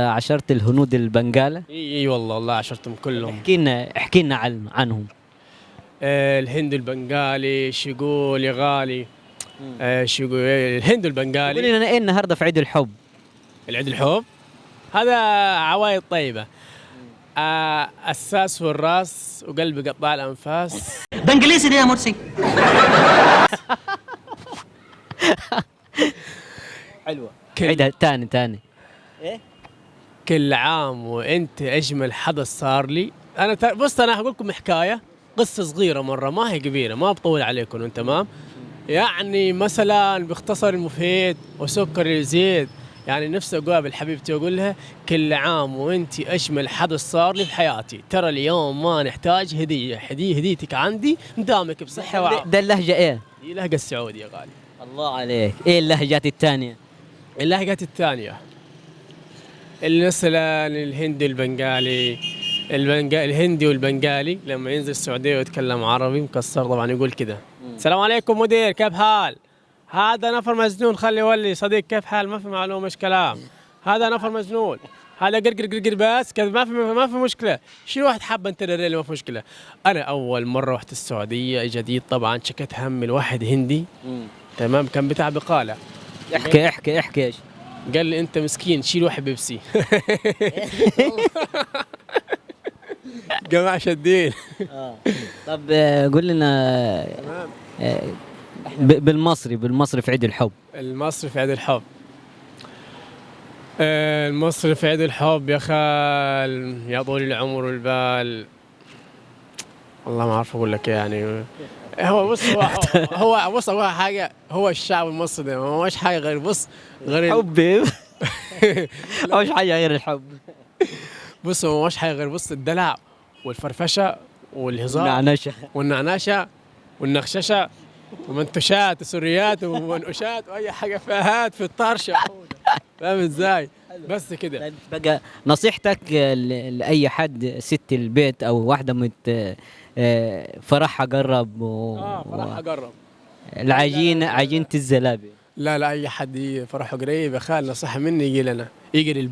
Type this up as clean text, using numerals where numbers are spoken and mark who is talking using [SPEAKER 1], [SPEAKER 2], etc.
[SPEAKER 1] عشرت الهنود البنغالة؟
[SPEAKER 2] اي اي والله، والله عشرتهم كلهم.
[SPEAKER 1] احكي لنا، احكي لنا عنهم.
[SPEAKER 2] الهند البنغالي شو يقول يا غالي؟ شو يقول الهند البنغالي؟
[SPEAKER 1] قول لنا ايه النهارده في عيد الحب؟
[SPEAKER 2] العيد الحب هذا عوايد طيبة. الساس والراس وقلبي قطع الانفاس.
[SPEAKER 3] ده انجليزي دي يا مرسي.
[SPEAKER 1] حلوة، عيدها تاني تاني.
[SPEAKER 2] ايه؟ كل عام وانت اجمل حدث صار لي. انا بص، انا هقول لكم حكاية، قصة صغيرة مرة، ما هي كبيرة، ما بطول عليكم، تمام؟ يعني مثلا باختصر المفيد وسكر الزيت، يعني نفسي اقابل حبيبتي واقول لها كل عام وانت اجمل حدث صار لي في حياتي، ترى اليوم ما نحتاج هديه، هديتك عندي مدامك بصحة وعافيه.
[SPEAKER 1] ده اللهجة ايه؟
[SPEAKER 2] دي اللهجة السعودية يا غالي.
[SPEAKER 1] الله عليك. ايه اللهجات الثانية؟
[SPEAKER 2] اللهجات الثانية اللي مثلا الهندي البنغالي، الهندي والبنغالي لما ينزل السعودية ويتكلم عربي مكسر طبعا يقول كده: السلام عليكم مدير، كيف حال؟ هذا نفر مجنون، خلي يولي صديق، كيف حال؟ ما في معلومة، مش كلام، هذا نفر مجنون، هذا قرقر قرقر بس كذا، ما في مشكلة، شيل واحد حبه انت ما في مشكلة. انا اول مرة رحت السعودية جديد طبعا شكيت هم الواحد هندي، تمام، كان بتاع بقاله.
[SPEAKER 1] احكي احكي احكي ايش؟
[SPEAKER 2] قال لي انت مسكين، شيل واحد بيبسي. جماعة شدين.
[SPEAKER 1] طب قول لنا بالمصري، بالمصري في عيد الحب.
[SPEAKER 2] المصري في عيد الحب. المصري في عيد الحب يا خال، يا طول العمر والبال. والله ما اعرف اقول لك يعني. هو بص، هو بص، هو حاجة، هو الشعب المصري ده ما هوش حاجة غير بص، غير
[SPEAKER 1] الحب. مش حاجة غير الحب.
[SPEAKER 2] بص، هو ما هوش حاجة غير بص الدلع والفرفشه والهزار
[SPEAKER 1] والنعنشه
[SPEAKER 2] والنعناشه والنخششه ومنتوشات وسريات ومنقوشات واي حاجة فيها هات في الطرشه. فاهم ازاي؟ بس كده.
[SPEAKER 1] بقى نصيحتك لاي حد، ست البيت او واحدة مت فرحها قرب
[SPEAKER 2] فرحها قرب،
[SPEAKER 1] العجينة، عجينه الزلابيه.
[SPEAKER 2] لا لا، اي حد فرحه قريب يا خال، نصيحة مني يجي لنا، يجي للبيت.